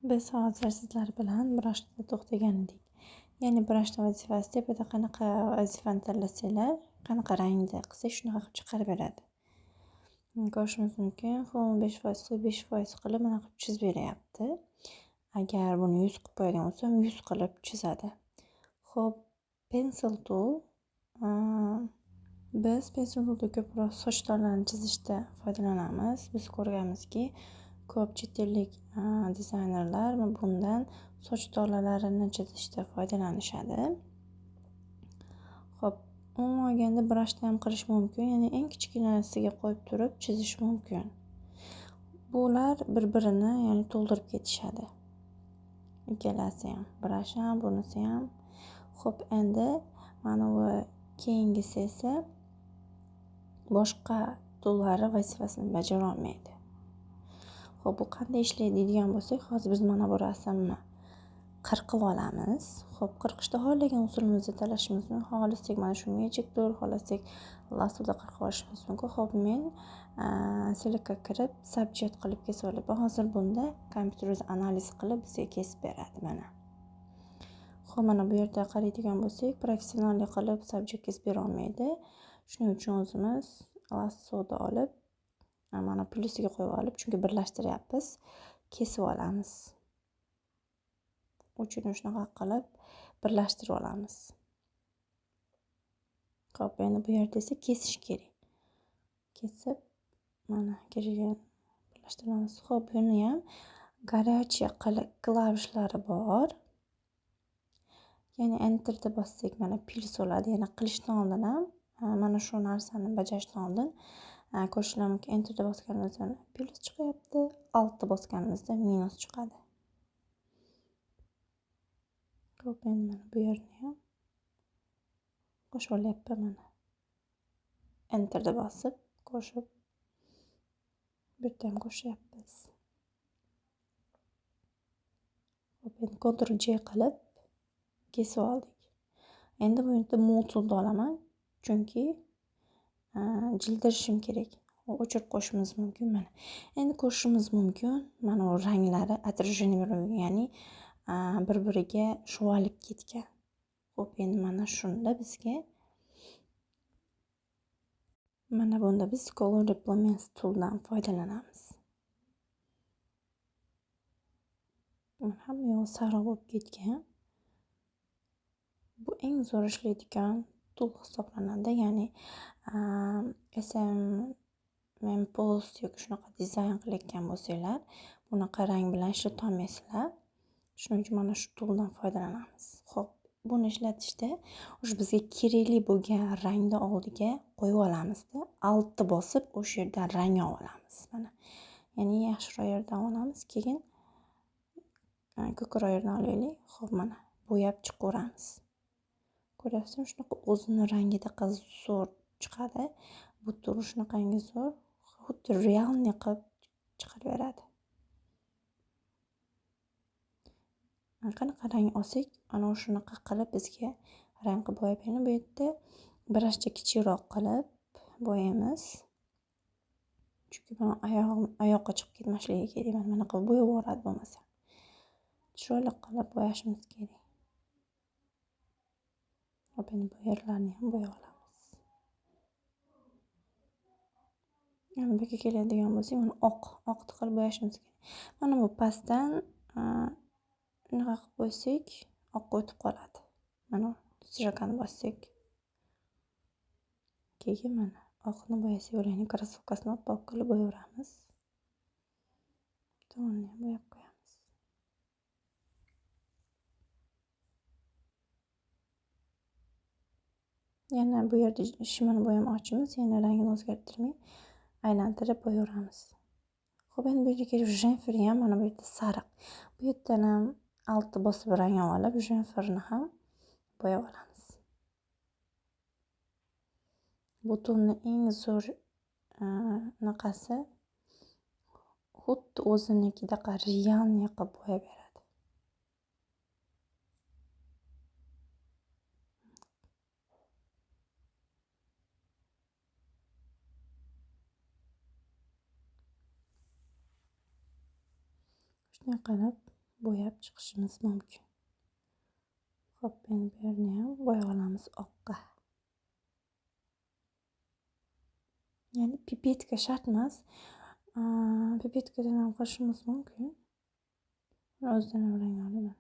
Biz hozir sizlar bilan brushda to'xtagan edik. Ya'ni brushni vazifasi tepada qanaqa vazifani tanlasanglar, qanaqa rangda qilsak shunaqa qilib chiqarib beradi. Ko'rishimiz mumkin, xum 5%, suv 5% qilib mana qilib chizib beryapti. Agar buni 100 qilib qo'yadigan bo'lsam, 100 qilib chizadi. Xo'p, pencil tool. Biz pencil toolda ko'proq soch torlarini chizishda foydalanamiz. Biz ko'rganmizki, ko'p chet ellik dizaynerlar bundan soch tolalarini chizishda foydalanishadi. Xo'p, umuman olganda brushda ham qilish mumkin, ya'ni eng kichkinasiga qo'yib turib chizish mumkin. Bular bir-birini, ya'ni to'ldirib ketishadi. Ikkalasi ham, brush ham, bunisi ham. Xo'p, endi mana bu keyingisi esa boshqa toollar vazifasini bajara olmaydi. Xo'p, bu qanday ishlaydi deydigan bo'lsak, hozir biz mana bu rasmni qirqib olamiz. Xo'p, qirqishda xohlagan usulimizni tanlashimiz mumkin. Xohlasak mana shu magic tool, xohlasak lassoda qirqib olishimiz mumkin. Xo'p, men selectga kirib subject qilib kesib olaman. Hozir bunda kompyuter o'zi analiz qilib bizga kesib beradi mana. Xo'p, mana bu yerda qaraydigan bo'lsak, professional qilib subject kesib bera olmaydi. Shuning uchun o'zimiz lassoda olib, mana plusiga qo'yib olib, chunki birlashtiryapmiz, kesib olamiz. Uchini shunaqa qilib birlashtirib olamiz. Xo'p, endi bu yerda esa kesish kerak. Kesib mana kerakini birlashtiramiz. Xo'p, buni ham горячий qilib klavishlari bor. Ya'ni enterda bossak mana plus bo'ladi. Ya'ni qilishdan oldin ham mana shu narsani bajarishdan oldin ko'rishlar mumkin. Enterda bosganimizda mana plus chiqyapti, altda bosganimizda minus chiqadi. Xo'p, endi mana bu yerni ham qo'shib olyapman mana. Enterda bosib, qo'shib bu yerda ham qo'shyapmiz. Xo'p, endi Ctrl J qilib kesib oldik. Endi bu yerda move toolni olaman, chunki jildirishim kerak. O'chirib qo'yishimiz mumkin mana. Endi ko'rishimiz mumkin, mana u ranglari отражение bergan, ya'ni bir-biriga shuvalib ketgan. Xo'p, endi mana shunda bizga mana bunda biz Color Replacement tooldan foydalanamiz. Mana hamma yo'q sariq bo'lib ketgan. Bu eng zo'r ishlaydigan tool hisoblanadi. Ya'ni SMM post yoki shunaqa dizayn qilayotgan bo'lsanglar, bunaqa rang bilan ishlata olmaysizlar. Shuning uchun mana shu tooldan foydalanamiz. Xo'p, buni ishlatishda o'sha bizga kerakli bo'lgan rangni oldiga qo'yib olamizda, altni bosib o'sha yerdan rang olamiz mana. Ya'ni yaxshiroq yerdan olamiz, keyin ko'kroq yerdan olaylik. Xo'p, mana bo'yab chiqaveramiz. Ko'ryapsizmi, shunaqa o'zini rangidaqa zo'r chiqadi. Bu tur shunaqangi zo'r, xuddi realniy qilib chiqarib beradi. Qanaqa rang olsak, ana shunaqa qilib bizga rang qilib bo'yab beradi. Bu yerda birozcha kichikroq qilib bo'yaymiz. Chunki buni oyoqqa chiqib ketmasligi kerak. Mana bunaqa qilib bo'yab yuboradi bo'lmasa. Chiroyli qilib bo'yashimiz kerak. Hop, endi bu yerlarni ham bo'yab olamiz. Endi bu yerga keladigan bo'lsak, mana oq qilib bo'yashimiz kerak. Mana bu pastdan bunaqa qilib qo'ysak, oqqa o'tib qoladi. Mana strokani bossak. Keyin mana oqni bo'yasak bo'ladi. Krossovkasini oppoq qilib bo'yaveramiz. Tomonini ham bo'yab qo'yamiz. Yana bu yerda shimini bo'yamoqchimiz, yana rangini o'zgartirmay aylantirib bo'yaveramiz. Xo'p, endi bu yerga kelib jemfer ham mana bu yerda sariq. Bu yerdan ham altni bosib rang olib, jemferni ham bo'yab olamiz. Bu toolni eng zo'r anaqasi xuddi o'zinikidaqa realniy qilib bo'yab beradi. Shunday qilib bo'yab chiqishimiz mumkin. Xo'p, endi bu yerni ham bo'yab olamiz oqqa. Ya'ni pipetka shart emas. Pipetkadan ham qilishimiz mumkin. O'zidan ham rang olib.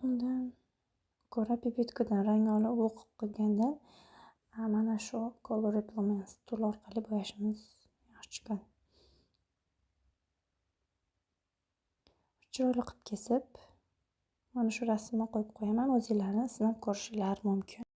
Undan ko'ra pipetkadan rang olib o'qib qilgandan mana shu Color Replacement tool orqali bo'yashimiz yaxshi chiqadi. Chiroyli qilib kesib, mana shu rasmni qo'yib qo'yaman, o'zinglarni sinab ko'rishinglar mumkin.